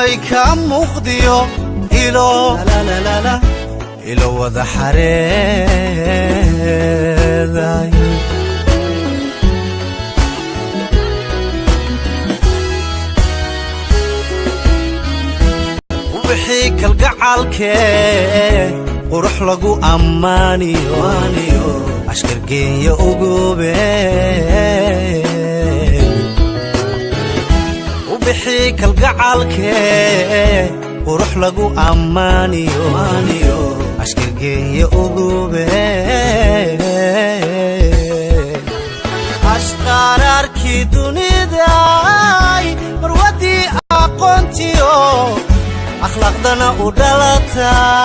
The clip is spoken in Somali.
May ka muuqdiyo ilo ilo wada xareeday. Wixii kalgacalkee qurux lagu ammaaniyo, ashkargeenya ugube. Wixii kalgacalkee qurux lagu ammaaniyo, ashkargeenya ugube. Ashqaraarkii duniday, marwadii aqoontiyo akhlaaqdana u dhalatay.